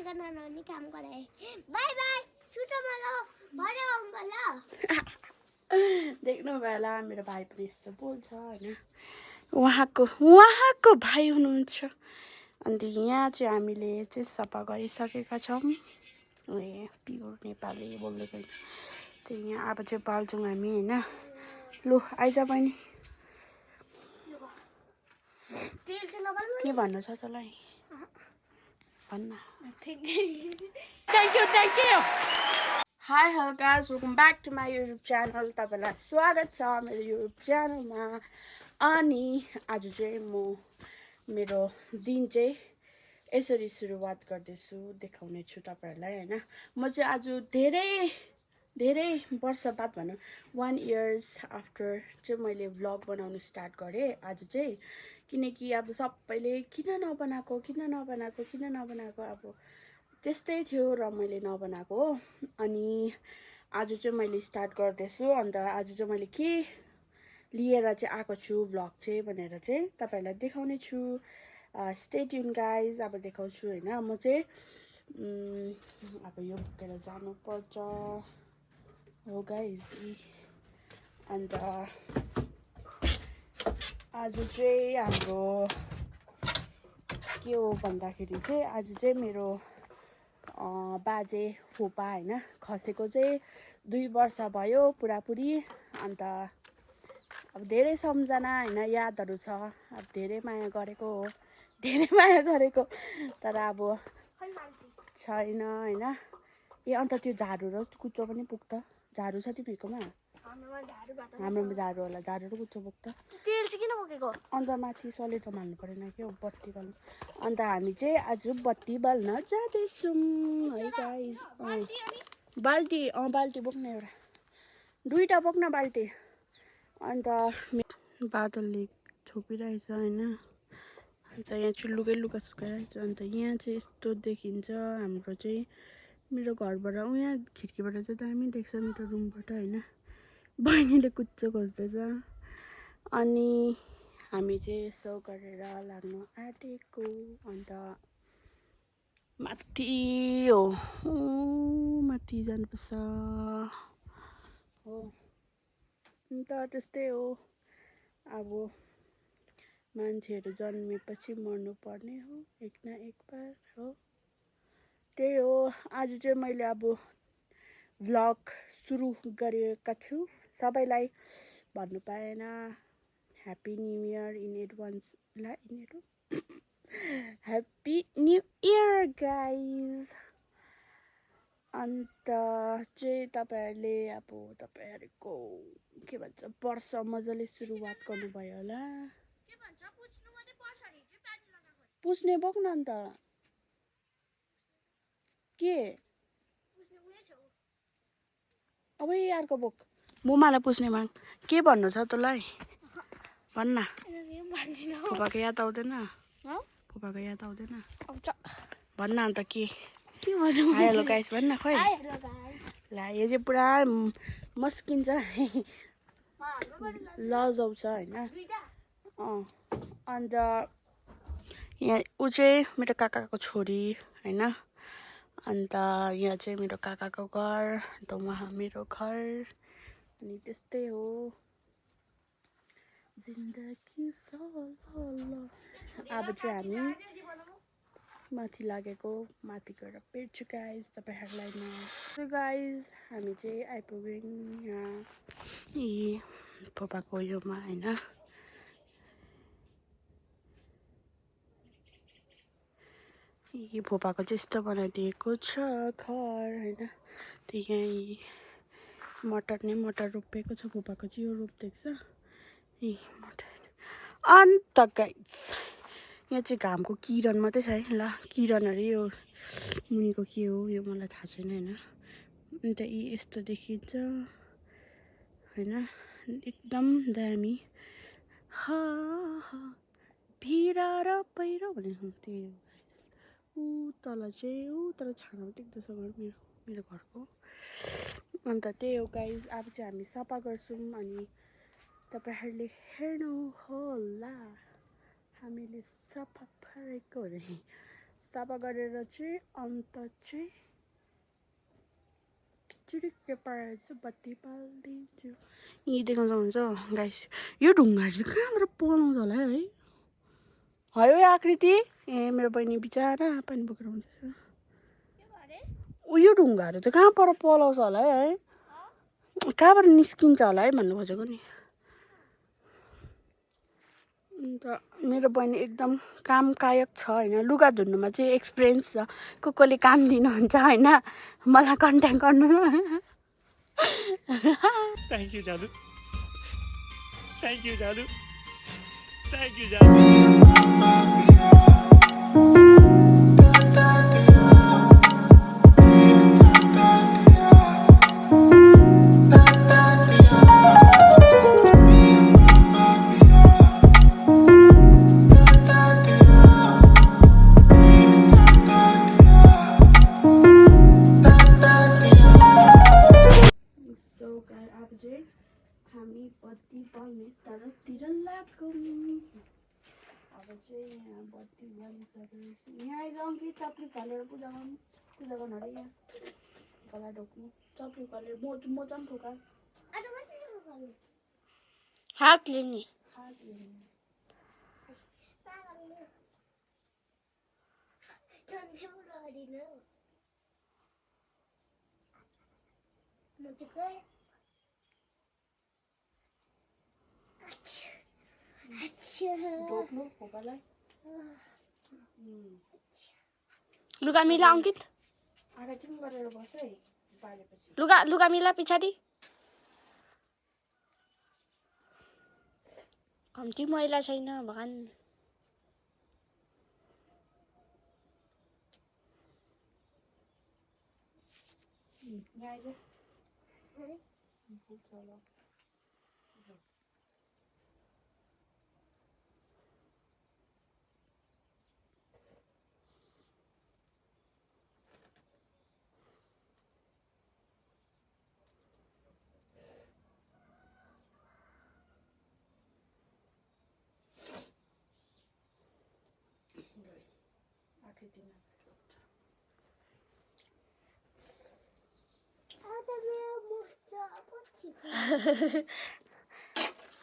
गर्न नहुने काम गराए बाई बाई छुटो malo भरे आउँ होला देख्नु होला मेरो भाइ पनि यस्तो बोल्छ हैन उहाँको भाइ हुनुहुन्छ अनि यहाँ चाहिँ हामीले चाहिँ सफा गरिसकेका छौँ ए प्योर नेपाली बोल्दै गयो चाहिँ यहाँ अब चाहिँ बाल्छौँ हामी हैन लु आइज बहिनी के भन्नु छ तँलाई भन्न thank you hi hello guys welcome back to my YouTube channel तपाईँलाई स्वागत छ मेरो युट्युब च्यानलमा अनि आज चाहिँ म मेरो दिन चाहिँ यसरी सुरुवात गर्दैछु देखाउने छु तपाईँहरूलाई हैन म चाहिँ आज धेरै वर्ष बाद भनौँ 1 years आफ्टर चाहिँ मैले भ्लग बनाउनु स्टार्ट गरेँ आज चाहिँ किनकि अब सबैले किन नबनाएको अब त्यस्तै थियो र मैले नबनाएको हो अनि आज चाहिँ मैले स्टार्ट गर्दैछु अन्त आज चाहिँ मैले के लिएर चाहिँ आएको छु भ्लग चाहिँ भनेर चाहिँ तपाईँहरूलाई देखाउने छु स्टे ट्युन गाइज अब देखाउँछु हैन म चाहिँ अब यो बोकेर जानुपर्छ हो गाइज अन्त आज चाहिँ हाम्रो के हो भन्दाखेरि चाहिँ आज चाहिँ मेरो बाजे फुपा हैन खसेको चाहिँ 2 वर्ष भयो पुरापुरी अन्त अब धेरै सम्झना हैन यादहरू छ अब धेरै माया गरेको तर अब छैन हैन ए अन्त त्यो झाडु र कुचो पनि पुग्छ झाडु छ तिमीहरुकोमा हाम्रोमा झाडु होला झाडु र कुचो पुग्छ तेल चाहिँ किन बोकेको अन्त माथि सलेटो हाल्नु परेन के हो बत्ती बल्नु अन्त हामी चाहिँ आज बत्ती बल्न जाँदैछौँ है गाइस बाल्टी बाल्टी बोक्न एउटा 2टा बोक्न बाल्टी अन्त बादलले छोपिरहेछ हैन अन्त यहाँ चाहिँ लुगा सुकाइरहेछ अन्त यहाँ चाहिँ यस्तो देखिन्छ हाम्रो चाहिँ मेरो घरबाट यहाँ खिड्कीबाट चाहिँ दामी देख्छ मेरो रुमबाट हैन बहिनीले कुच्चो खोज्दैछ अनि हामी चाहिँ यसो गरेर लाग्नु आँटेको अन्त माथि हो माथि जानुपर्छ हो अन्त त्यस्तै हो अब मान्छेहरू जन्मेपछि मर्नुपर्ने हो एक न एक बार हो त्यही हो आज चाहिँ मैले अब भ्लग सुरु गरेका छु सबैलाई भन्नु पाएन happy new year in advance ला ह्याप्पी न्यू इयर गाइज अन्त चाहिँ तपाईँहरूको के भन्छ वर्ष मजाले सुरुवात गर्नुभयो होला पुस्ने बोक्न अन्त के अब अर्को बोक मुमालाई पुस्ने माग के भन्नु छ तँलाई भन्न फुपाको याद आउँदैन भन्न अन्त के भन्नु हाई हेलो गाइस भन्न खोइ ला यो चाहिँ पुरा मस्किन्छ लजाउँछ हैन अन्त यहाँ ऊ चाहिँ मेरो काकाको छोरी हैन अन्त यहाँ चाहिँ मेरो काकाको घर अन्त उहाँ मेरो घर अनि त्यस्तै हो जिन्दगी अब चाहिँ हामी माथि लागेको माथि गएर भेट्छु गाइज तपाईँहरूलाई म सो गाइज हामी चाहिँ आइपुग्यौँ यहाँ फुपाको योमा हैन फुपाको चाहिँ यस्तो बनाइदिएको छ घर हैन त्यही यहीँ मटर रोपेको छ फुपाको चाहिँ यो रोप देख्छ मटर अन्त गाइस यहाँ चाहिँ घामको किरण मात्रै छ है ल किरण अरे यो मुनिको के हो यो मलाई थाहा छैन हैन अन्त यस्तो देखिन्छ हैन एकदम दामी भिरा र पहिरो भनेको त्यही हो ऊ तल छानामा देख्दैछ घर मेरो घरको अन्त त्यही हो गाइज अब चाहिँ हामी सफा गर्छौँ अनि तपाईँहरूले हेर्नु होला हामीले सफा पारेको सफा गरेर चाहिँ अन्त चाहिँ चिरिक्क पारेर चाहिँ बत्ती बालिदिन्छु। यहीँ देख्न सक्नुहुन्छ गाइस, यो ढुङ्गाहरू चाहिँ कहाँबाट पलाउँछ होला है? है आकृति, ए मेरो बहिनी बिचरा पानी बोकेर आउँदैछ। यो ढुङ्गाहरू चाहिँ कहाँबाट पलाउँछ होला है? कहाँबाट निस्किन्छ होला है भन्नु खोजेको नि। अन्त मेरो बहिनी एकदम कामकायक छ होइन, लुगा धुन्नुमा चाहिँ एक्सपिरियन्स छ। कसले काम दिनुहुन्छ होइन, मलाई कन्ट्याक्ट गर्नु। थ्याङ्क यू जादु, थ्याङ्क यू जादु, थ्याङ्क यू जादु। हामी बत्ती बल्ने तलतिर लागौँ। अब चाहिँ यहाँ बत्ती बलिसकेपछि यहाँ आइजाउँ कि चप्ली फालेर पूजा गर्नु अरे। यहाँ गला ढोक्नु चप्ली फालेर मोजा पनि ठोका हातले नि ढोक्नु खोकालाई। लुगा मिला अङ्कित, आँखा चिम गरेर बस है बालेपछि। लुगा मिला पछाडि। कम्ती मैला छैन भगवान। यहाँ आइज।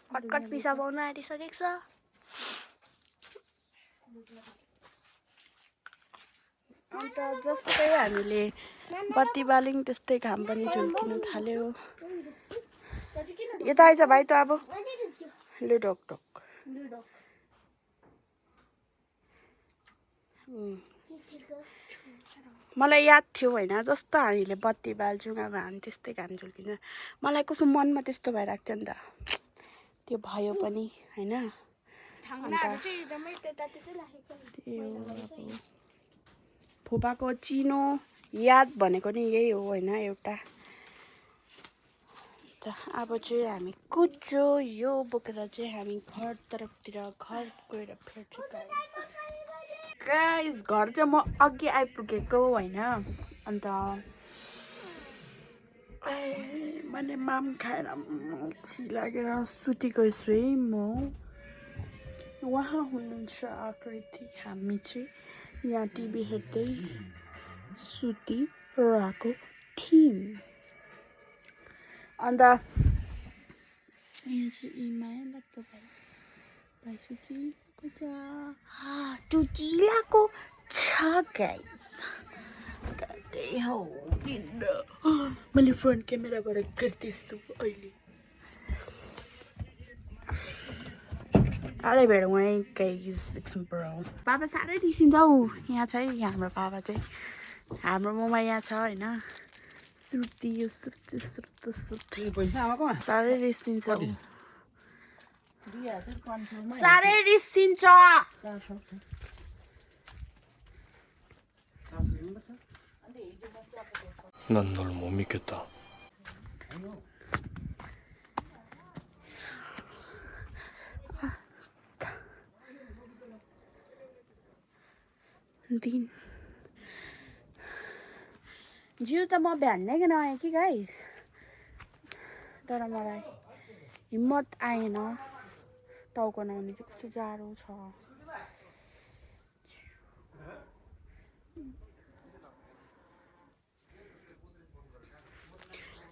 कटकट पिसा पाउन आँटिसकेको छ। अन्त जस्तै हामीले बत्ती बाल्यौँ त्यस्तै घाम पनि झुल्किन थाल्यो। यता आइज भाइ त अब लु ढोक ढोक। मलाई याद थियो होइन, जस्तो हामीले बत्ती बाल्छौँ अब हामी त्यस्तै घाम झुल्किन्छ। मलाई कस्तो मनमा त्यस्तो भइरहेको थियो नि त, त्यो भयो पनि होइन। फुपाको चिनो याद भनेको नि यही हो होइन एउटा। अब चाहिँ हामी कुचो यो बोकेर चाहिँ हामी घर तर्फतिर घर गएर फेर्छु गाइस। घर चाहिँ म अघि आइपुगेको होइन। अन्त मैले माम खाएर मल्छी लागेर सुतेको है म। उहाँ हुनुहुन्छ आकृति, हामी चाहिँ यहाँ टिभी हेर्दै सुतिरहेको थियौँ। अन्त यहाँ चाहिँ माया लाग्दो भाइ सुतिरहेको छ गाइस। त्यही हो मैले फ्रन्ट क्यामेराबाट गर्दैछु अहिले। अरे भेटौँ है गाइस एकछिन ब्रो। बाबा साह्रै रिसिन्छ हौ यहाँ चाहिँ, हाम्रो बाबा चाहिँ। हाम्रो मोमा यहाँ छ होइन, सुत्ती साह्रै रिसिन्छ, साह्रै रिसिन्छ। 난 널 못 믿겠다. दिन जिउ त म बिहान नै नआएँ कि गाइस, तर मलाई हिम्मत आएन टाउको नआउने चाहिँ। कस्तो जाडो छ।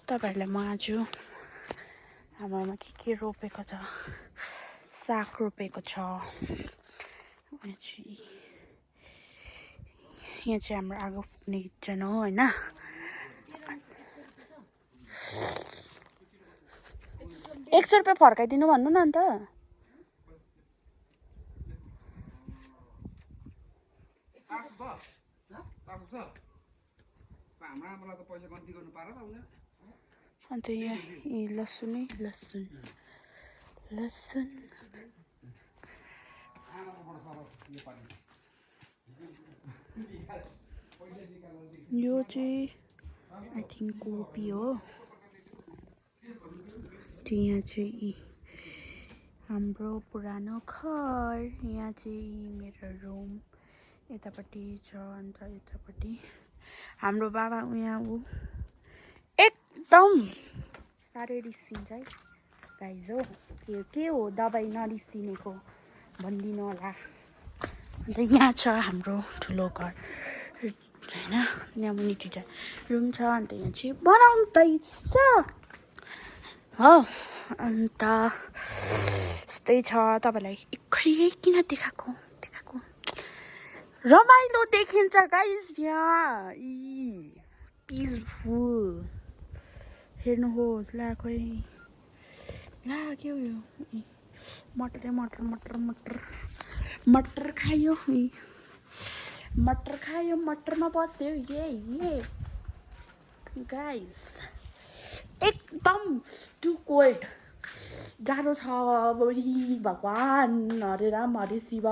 तपाईँहरूलाई म आज हाम्रोमा के रोपेको छ, साग रोपेको छ। यहाँ चाहिँ हाम्रो आगो फुक्ने किचन हो होइन। 100 रुपियाँ फर्काइदिनु भन्नु न अन्त। अन्त यहाँ लसुन यो चाहिँ आई थिङ्क कोपी हो। यहाँ चाहिँ हाम्रो पुरानो घर, यहाँ चाहिँ मेरो रुम यतापट्टि छ। अन्त यतापट्टि हाम्रो बाबा यहाँ ऊ एकदम साह्रै रिसिन्छ है गाइज हो। के हो दबाई नरिसिनेको भनिदिनु होला। अन्त यहाँ छ हाम्रो ठुलो घर होइन, यहाँ मुनि दुईवटा रुम छ। अन्त यहाँ चाहिँ बनाउँदैछ हो। अन्त यस्तै छ। तपाईँलाई एकरी किन देखाएको रमाइलो देखिन्छ गाइज यहाँ। पिसफुल हेर्नुहोस्। ला खोइ ला के हो यो मटर खायो मटरमा बस्यो ये गाइस। एकदम टु कोल्ड जाडो छ। भगवान हरे राम हरे शिव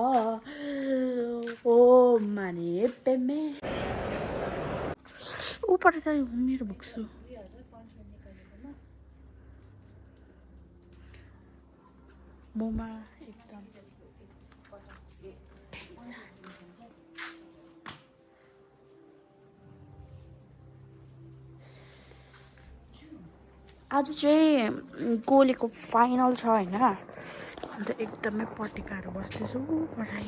ओ माने पेमे ऊपर चाहिँ मेरो बोक्छु। मोमा एकदम आज चाहिँ गोलीको फाइनल छ होइन। अन्त एकदमै पटेकाहरू बस्दैछु पढाइ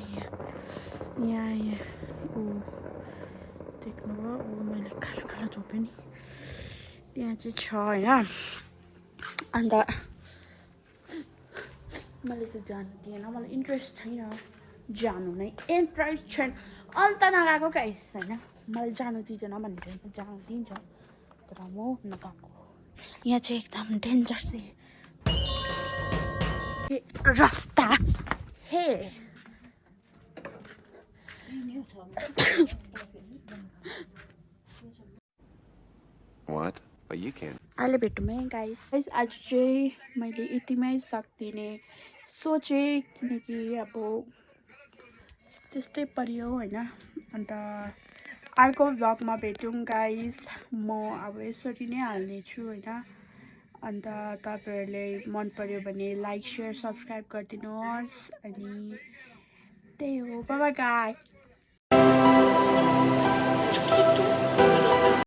यहाँ ऊ देख्नुभयो। ऊ मैले कालो छोपेँ नि त्यहाँ चाहिँ छ होइन। अन्त मैले चाहिँ जानु दिएन, मलाई इन्ट्रेस्ट छैन जानु नै इन्ट्रेस्ट छैन। अन्त नगएको गाइस होइन, मलाई जानु दिँदैन भनेर जानु दिन्छ तर म नगएको। यहाँ चाहिँ एकदम डेन्जर से रास्ता हे। What? But you can't. अहिले भेटौँ है गाइस। आज चाहिँ मैले यतिमै सक्दिने सोचेँ किनकि अब त्यस्तै परियो होइन। अन्त अर्को भ्लगमा भेटौँ गाइस। म अब यसरी नै हाल्नेछु होइन। अन्त तपाईँहरूले मन पर्यो भने लाइक सेयर सब्सक्राइब गरिदिनुहोस्। अनि त्यही हो, बाइ बाइ गाइस।